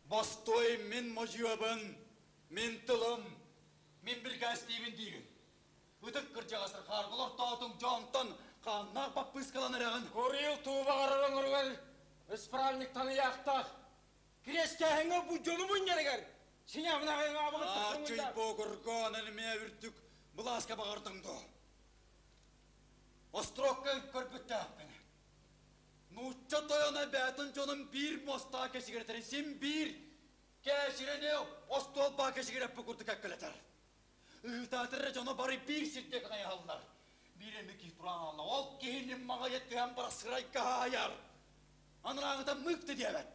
Бостой мин модьуйабын, мин тылым, Мин бирикээстиибин диигин. Ытык кырдьаҕастар хаарбал ортоотуҥ дьонтон хааннаах баппыыскалан эрэҕин. Курил туубаҕарар оҥоругар исправниктан ыйаахтаах. Кириэстээһиҥҥэ бу дьону мунньарыгар Ачый богургоон эмиэ үрдүк былааска баҕардыҥ дуо? Острокка көрбүттээхпин. Нуучча тойоно бээтин дьонун биир муостаах кэчигирэтэрин син биир Кээчирэни остуолбаа кэчигирэппит курдук эккэлэтэр. Ыһыытаатар эрэ дьоно бары биир сиргэ хайаһаллар. Биир эмэ киһи туран хаалла. Ол киһини маҕайа түһэн бара сырайга хаайар. Анарааҥыта мык да диэбэт.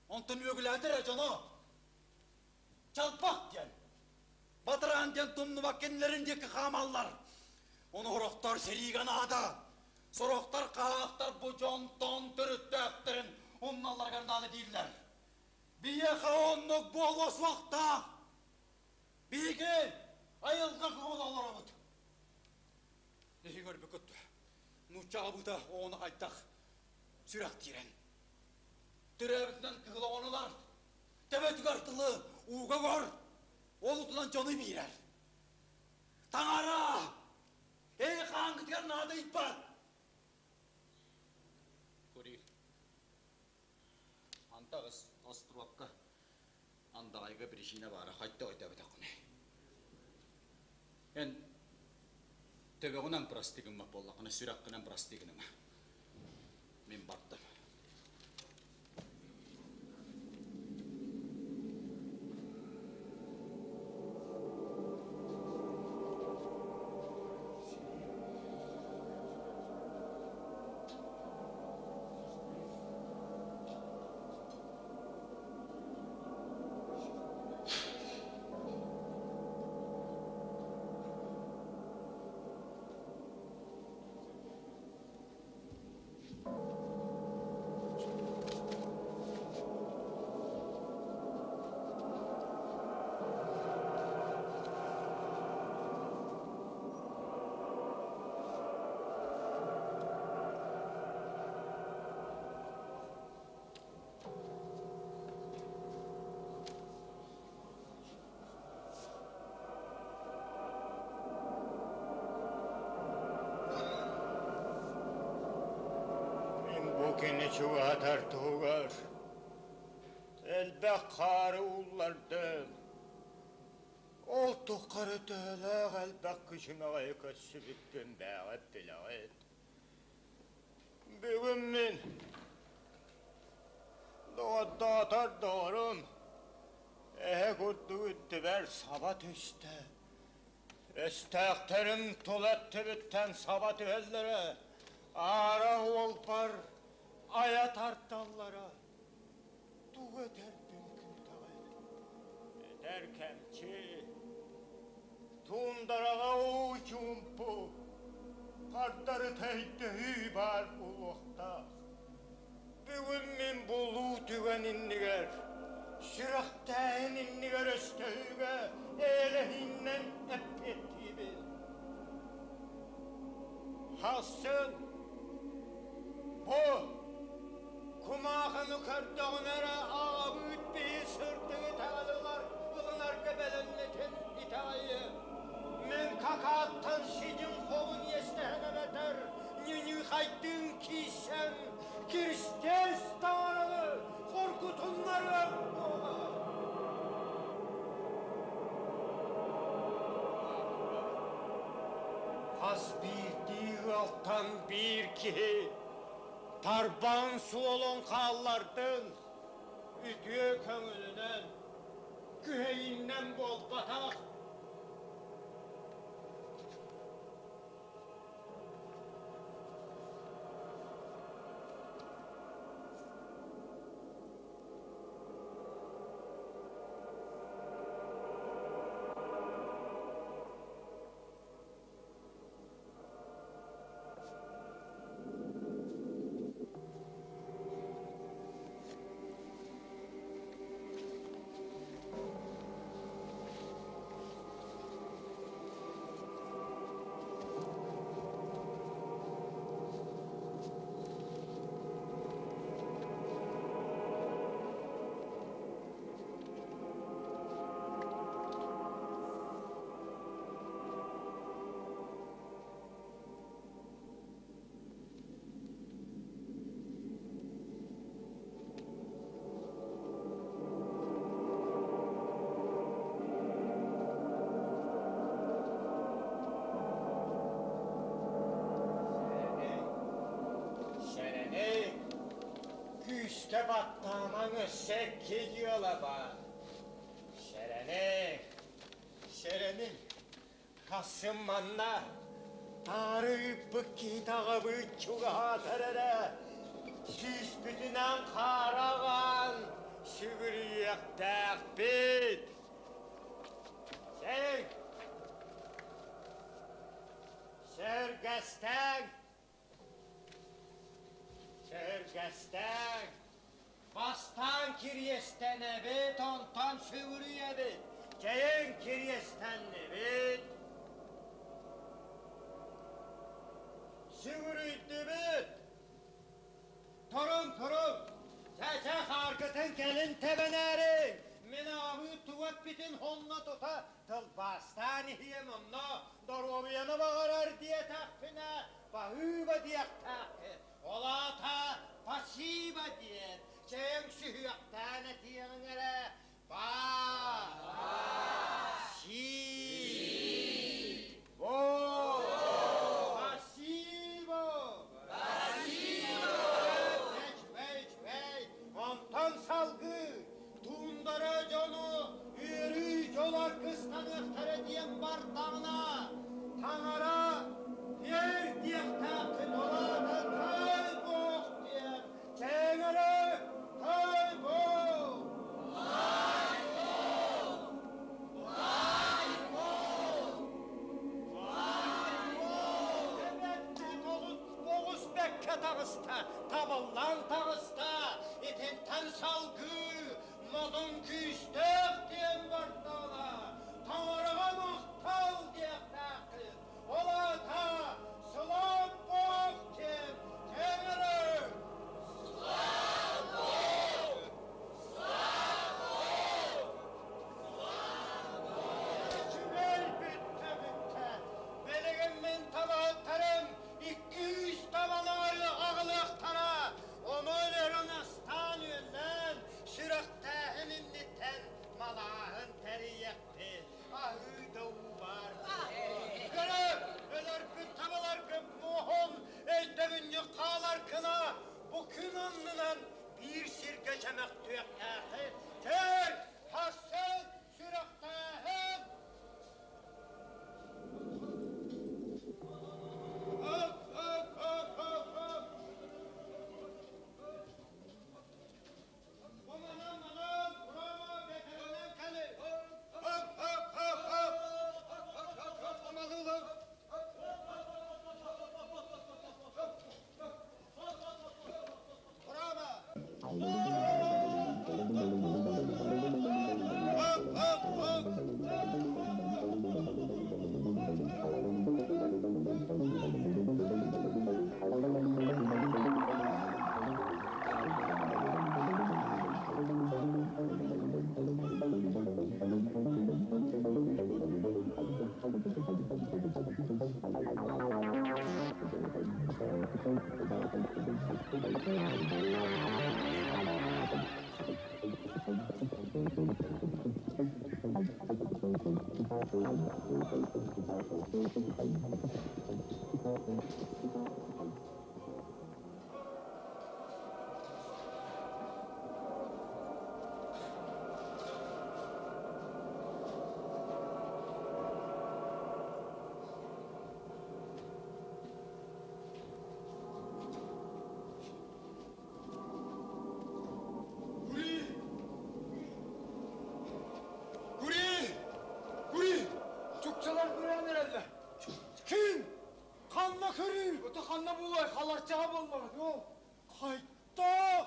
Онтон үөгүлээтэр эрэ дьоно чалбах диэн, батараан диэн тумнубат кинилэрин диэки хаамаллар. Ону сорохтор сэриигэ наада. Сорохтор хаһаахтар бу дьонтон төрүттээхтэрин умналларыгар наада дииллэр. Биһиэхэ оннук буолуо суохтаах. Биһиги айылҕа көҥүл олоробут. Эһиги көрбүккүт нуучча аҕабыыта оҕону хайдах сүрэхтиирэн. Төрөөбүтүнэн кыһыл оҕонулар төбөтүгэр тылы ууга көр, ол утунан дьону биирэр. Таҥара! Эй хааҥҥытыгар наадыйбат! Курил. Антах островка андаҕайга причина баара хайдах өйдөөбөтөххүнүй? Эн төбөҕүнэн прости гыммат буоллаххына, сүрэххинэн прости гыныма. Мин бардым. Мин бу кини чугаһатар туһугар элбэх хаары ууллардым. Ол тухары төһөлөөх элбэх күчүмэҕэйи көрсүбүппүн бээҕит билэҕит. Бүгүн мин доҕордоотор доҕорум эһэ курдук үрдүбэр саба түстэ. Өстөөхтөрүм тула өттүбүттэн саба түһэллэрэ, аара уолбар айа тардаллара. Тугу этэрбин күүтэҕин? Этэр кэмчи, туундараҕа уу чуумпу, хардарыта өйдөһүү баар буолуохтаах. Бүгүн мин булуу түгэн иннигэр, сүрэхтээһин иннигэр өстөһүүгэ эйэлэһииннэн эппиэттиибин. Хассын бу кумаахыны көрдөҕүнэ эрэ аҕабыыт биһи сырдыгы итэҕэл ылынарга бэлэмнэтин итэҕэйиэ. Мин какааттан сидьиҥ хоһун иэстэһэн эбэтэр ньүньүхайдыын киирсэн Киристиэс таҥараны хоргутуннарыам буола. Хас биирдии ыалтан биир киһи тарбаҕын суолун хааллардын, үтүө көҥүлүнэн, күһэйиинэн буолбатах. Сэрэнэй, күүскэ баттаамаҥ өссө икки дьыала баар. Сэрэнэй, сэрэниҥ, Хасым манна таары ыыппыт киһи таҕабыт чугаһаатар эрэ, сүүспүтүнэн хаараҕаан сүгүрүйүөхтээхпит. Сэй! Сэргэстэҥ! Сэргэстэҥ! Бастаан кириэстэнэбит, онтон сүгүрүйэбит. Чэйиҥ кириэстэннибит. Сүгүрүйдүбүт. Туруҥ, туруҥ! Чэ-чэ, хааргытын кэлин тэбэнээриҥ. Мин аҕабыыт тугу эппитин онно тута тылбаастаан иһиэм, онно доруобуйаны баҕарар диэтэхпинэ, баһыыба диэхтээххит. Ол аата спасибо диэн чэйиҥ сүһүөхтээн этиэҕиҥ эрэ Па-си-бо! Спасибо! Спасибо! таҕыста, табыллан таҕыста, итинтэн салгыы модун күүстээх диэн бардаҕына, таҥараҕа махтал диэхтээххин. Ол аата Слава Бог диэн кэҥэрэр. Слава Бог! Слава Бог! Үчүгэй бүттэ бүттэ. Билигин мин табаһыттарым 200 табалары аҕалыахтара. Онон өрөн астаан үөллээн, сүрэхтээһин инниттэн малааһын тэрийиэхпит. Аһыы да уу баар. Көрө, өлөрбүт табаларгыт муоһун өйдөбүнньүк хаалар гына бу күн аннынан биир сиргэ чөмөхтүөхтээххит. Көр, хассын, сүрэхтээһин! Хоп, хоп, хоп, хоп, хоп! Бу манан, манан, Рома бэтэринэн кэли! Хоп, хоп, хоп, хоп! Хоп, хоп, амалылык! Рома! Хоп, хоп, хоп! Гури! Гури! Гури! Чукчалар күрээн эрэллэр. Ким? Ханна көрүү? Ото ханна буолуой? Халарчаҕа буоллаҕа. Ол хайтах!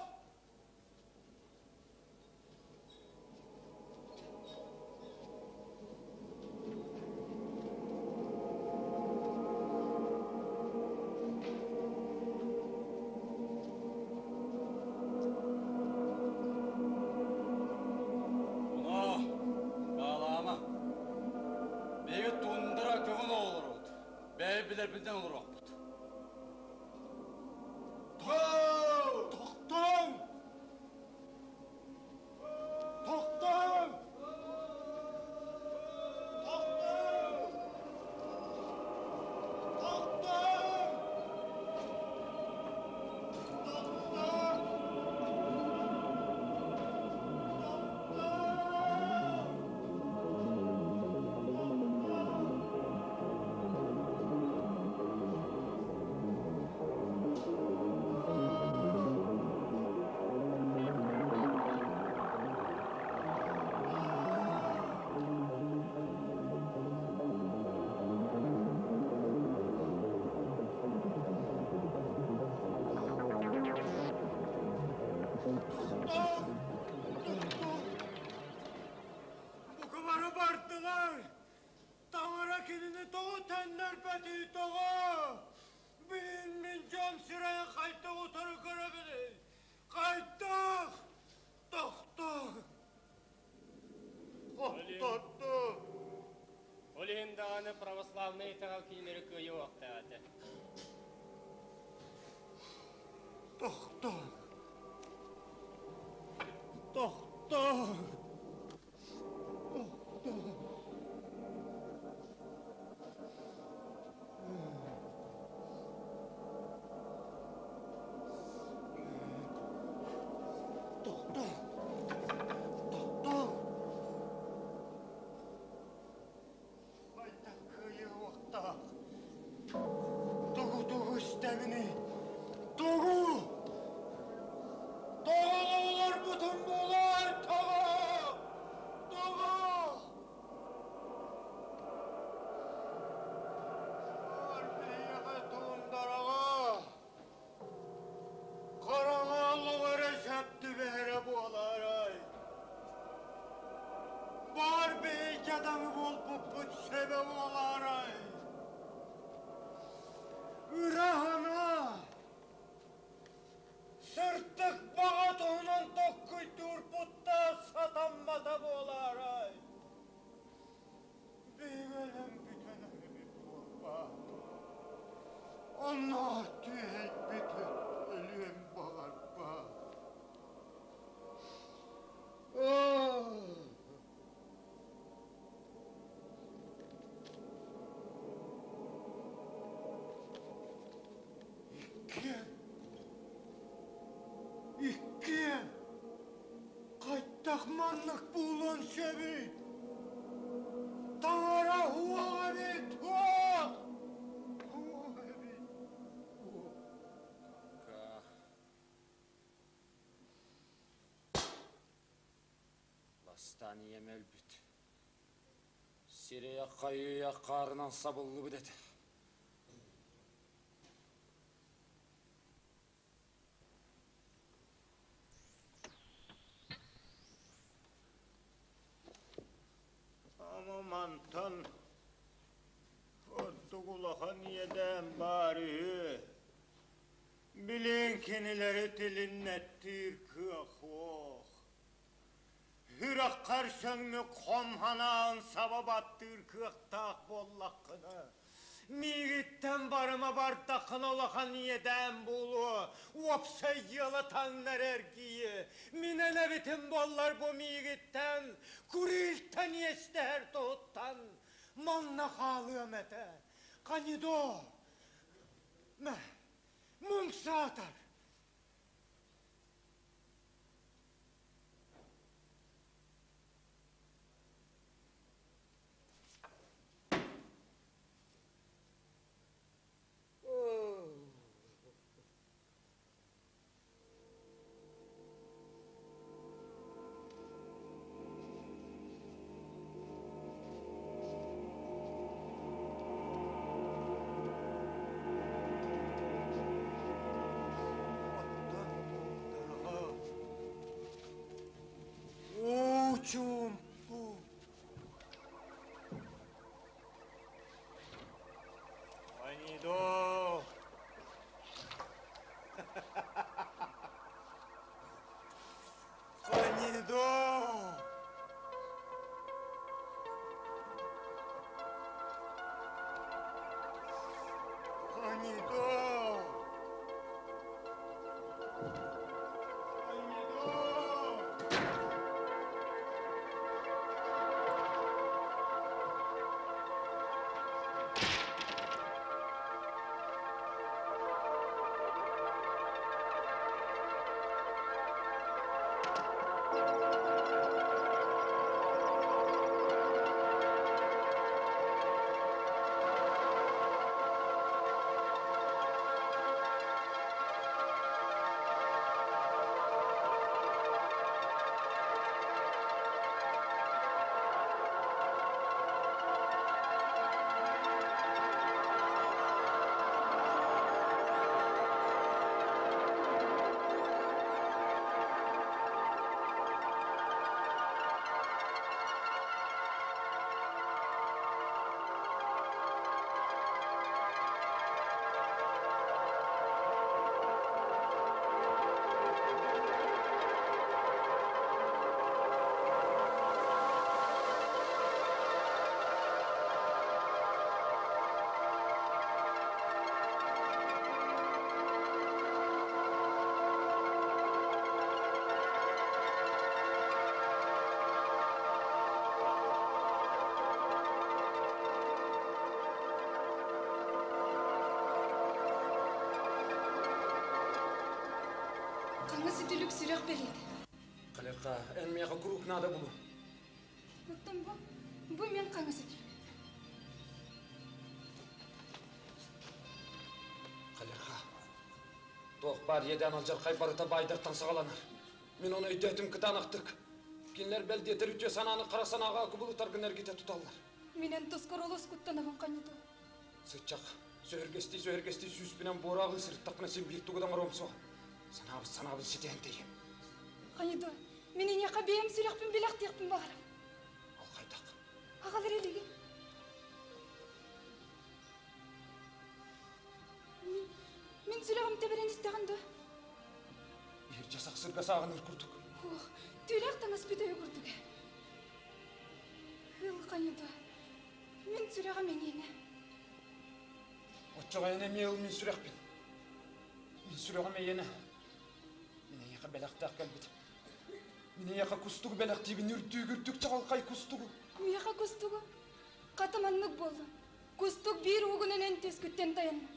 Оно, баалаама. Биһиги туундара көҥүл оҕолорбут. Бэйэ билэрбитинэн олоруохпут. Тохтооҥ! Тохтооҥ! Тохтооҥ! Тохтооҥ! Тохтооҥ! Тохтооҥ! Тохтооҥ! Тохтооҥ! Бука бары бардылар! Таҥара кинини тоҕо төннөрбөтүй тоҕо? Билин мин дьон сирэйин хайдах утары көрөбүнүй? Хайдах? Тохтоо! Тохтотту! Ол иһин даҕаны православнай итэҕэл кинилэри кыайыахтаах этэ. Тохтоо! Тохтоо! Тохтоо! Тохтоо! Тохтоо! Хайдах кыайыахтаах? Тугу тугу истэбиний? Тугу? Хайдах маннык буолуон сөбүй? Таҥара уох эбит, уох! Уох эбит, уох. Бастаан ийэм өлбүт. Сирэйэ хайыы-үйэ хаарынан сабыллыбыт этэ. Ама мантан ордук улахан иэдээн баар үһү. Билин кинилэри тилиннэттиир кыах суох. Сүрэххэр сөҥмүт хом санаан саба баттыыр кыахтаах буоллаххына, миигиттэн барыма бардаххына улахан иэдээн буолуо, уопсай дьыала таҥнары эргийиэ. Мин эн эбитим буоллар бу миигиттэн, Курилтан иэстэһэр туһуттан манна хаалыам этэ. Ханидо, мэ, муҥ саатар, Уу чуумпу. Анидо! Анидо! Анидо! Хаҥас үтүлүк сүрэх бэлиэтэ. Халерха, эн миэхэ куруук наада булу. Оттон бу, бу мен хаҥас үтүлүк. Халерха, туох баар иэдээн алдьархай барыта баайдартан саҕаланар. Мин ону өйдөөтүм кытаанахтык. Кинилэр бэл диэтэр үтүө санааны хара санааҕа кубулутаргын эргитэ туталлар. Мин эн тускар олус куттанабын ханньытыл. Сыччах, сөһүргэстии-сөһүргэстии сүүспүнэн буорааҕы сырыттахпына син биир тугу да оҥоруом суоҕа. Санаабыт санаабын ситиһэн тэйиэм. Ханьыдо, мин эйиэхэ бэйэм сүрэхпин бэлэхтиэхпин баҕарабын. Ол хайдах? Аҕалар илигин. Мин, мин сүрэҕим тэбэрэн истэҕин дуо? Иһирдьэ сахсырга сааҕыныыр курдук. Ох, түүлээх таҥас бүтэйэ курдук. Ыл ханьыдо, мин сүрэҕим эниэнэ. Оччоҕо эн эмиэ ыл мин сүрэхпин. Мин сүрэҕим эйиэнэ. Мин эйиэхэ бэлэхтээх кэлбитим. Мин эйиэхэ кустугу бэлэхтиибин үрдүүк-үрдүк чаҕылхай кустугу. Миэхэ кустугу? Хата маннык буолла. Кустук биир уһугунан эн түөскүттэн тайанна.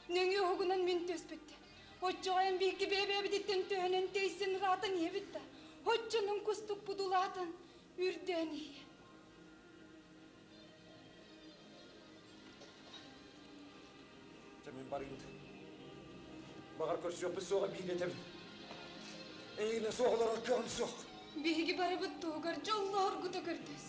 Нөҥүө уһугунан мин түөспүттэн. Оччоҕо эн биһикки бэйэ-бэйэбититтэн төһөнөн тэйсэн ыраатан иһэбит да. Оччонон кустук будулаатан үрдээн иһиэ. Дьэ мин барыым. Баҕар көрсүөхпүт суоҕа биир этэбин. Эйигинэ суох олорор кыаҕым суох. Биһиги барыбыт туһугар дьоллооргута көрдөс.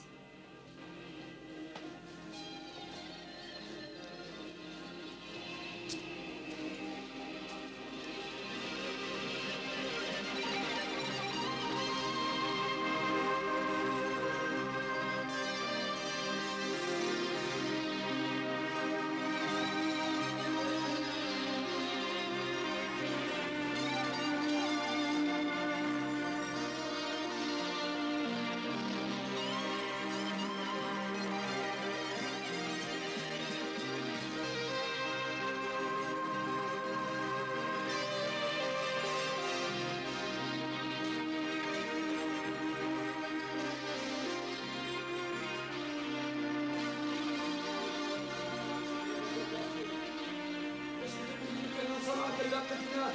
Санаа кэллэххитинэ,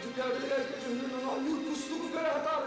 дьүкээбил эргэ дьүһүнүн оонньуур кустугу көрө сатаабаккыт.